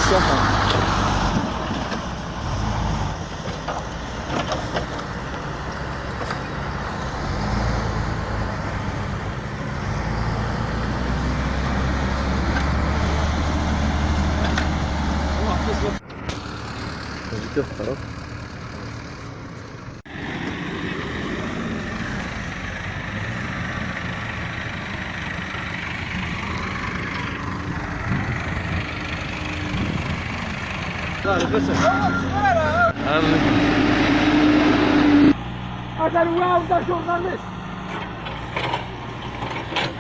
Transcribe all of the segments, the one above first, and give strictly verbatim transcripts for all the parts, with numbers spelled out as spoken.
Saḥa. هذا الواو ده شغل.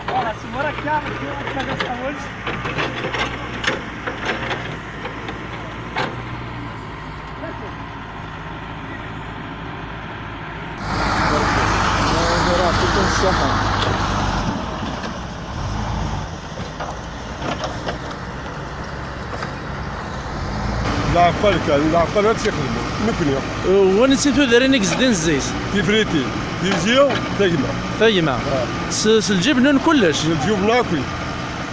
Voilà, c'est vrai que là, on peut faire des sandwichs. يعطيكم الصحة. Leɛqel kan, leɛqel ad tt-ixdem. Nekni. Wansi tudrin i yezdin zzit? Tifritin, tizi, tagma. Tagma. Ah. S, s lǧib-nwen kullec? S lǧib-nneɣ akk.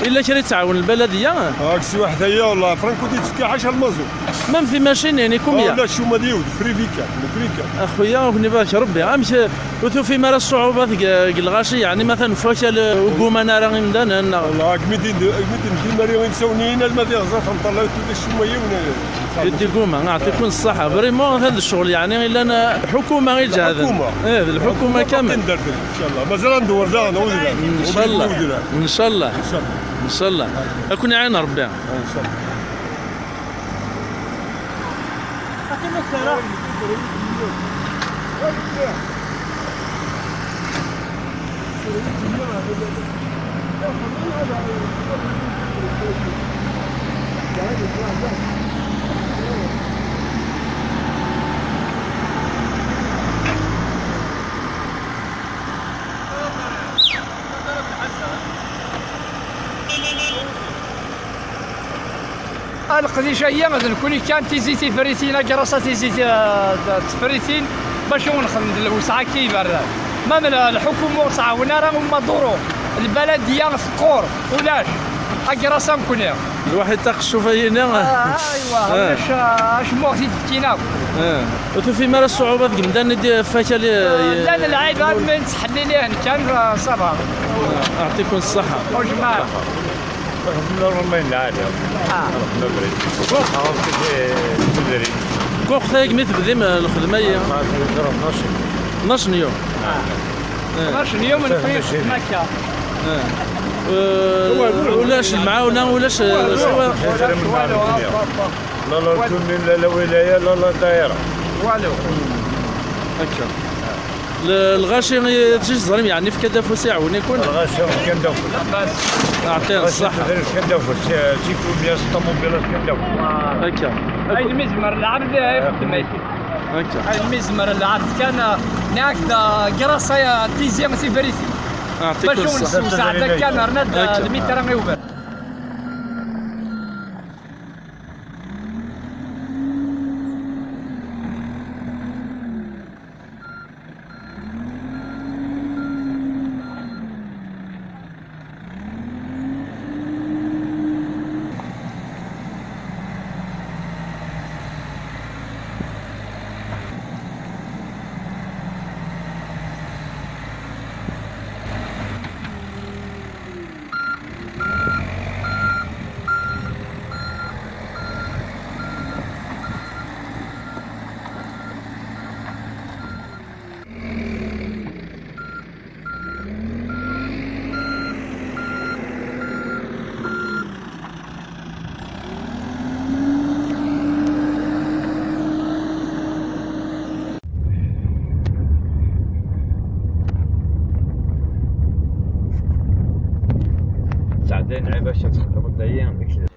Illa kra yettɛawen lbaladiya? Ah, si waḥed aya, wallah, franco di tefka ḥaca lmaẓu. Même timacinin, i kumya? Ah, la, ccuma d yiwet, privi kan, privi kan. Axuya, ad ken-ibarek Rebbi. Amek, ur tufim ara ṣṣuɛubat deg, deg lɣaci, yeɛni ma tanfa kra ur gguman ara imdanen, neɣ? Wallah, akken i d-, akken i d-, akken i d-, imari imsawniyen, alma d iɣẓer, tmeṭṭala, ur tuli ccuma yiwen. Yediguma, yeɛṭikum ṣṣaḥa. Vraiment, atan d ccɣel, yeɛni, illan, eh, lḥukuma i iǧehden. Lḥukuma. Eh, d lḥukuma kamel. Tindert, inchallah. Mazal ad ndewwer daɣen, udran. Inchallah. Udran. Inchallah. Inchallah. Inchallah. Ad ken-iɛin Rebbi. Inchallah. Leqdic-agi d nekkni kan, tizi tifritin, agrasa tizi, eh, d tefritin, bac ur nexdem d lewseɛ akka iberdan. Ma n-, lḥukuma ur tɛawen ara, uma duru, lbaladiya teqqur, ulac, agrasa nekkni. Lwaḥid taqeccufa-yini. Ah, aywa, ah, ulac, ah, acemma ur ɣ-t-id-fkin akk. Ah. Ur tufim ara ṣṣuɛubat deg yimdanen i d-, fakal, eh, llan lɛibad, mi nettḥellil-ihen kan, ah, ça va. Ah, aɛṭikum ṣṣaḥa. Ur jmaɛ. Ṛuḥna ṛuḥna lɛali. Ah. Ṛuḥna abrid. Ṛuḥ. Ṛuḥ abrid. Ṛuḥ tayeg mi tebdim, eh, lxedma-yi. Ẓra tnac. Tnac n yum. Ah. Eh. Tnac n yum n lxedma akka. Eh. Eh, ulac lemɛawna, ulac, eh, siwa. La la commune, la la wilaya, la la daïra. Walu. Akka. L-, lɣaci i teẓrim, yeɛni, fkan-d afus iɛawen-iken? Lɣaci fkan-d afus. Ɛṭiɣ ṣṣeḥḥa. Lɣaci fkan-d afus, si, si kumya, s ṭumubilat fkan-d afus. Akka. Ayen mi zemmer lɛebd, eh, ixeddem akken. Akka. Ayen mi zemmer lɛebd kan, eh, nɛak-d, eh, grasa, eh, tizi, tibriti. Ɛṭikum ṣṣeḥḥa. Bac ur nessewseɛ da kan, rna-d, eh, d mitra i uber. Sɛeddayen lɛibad, ad txedmeḍ dagi.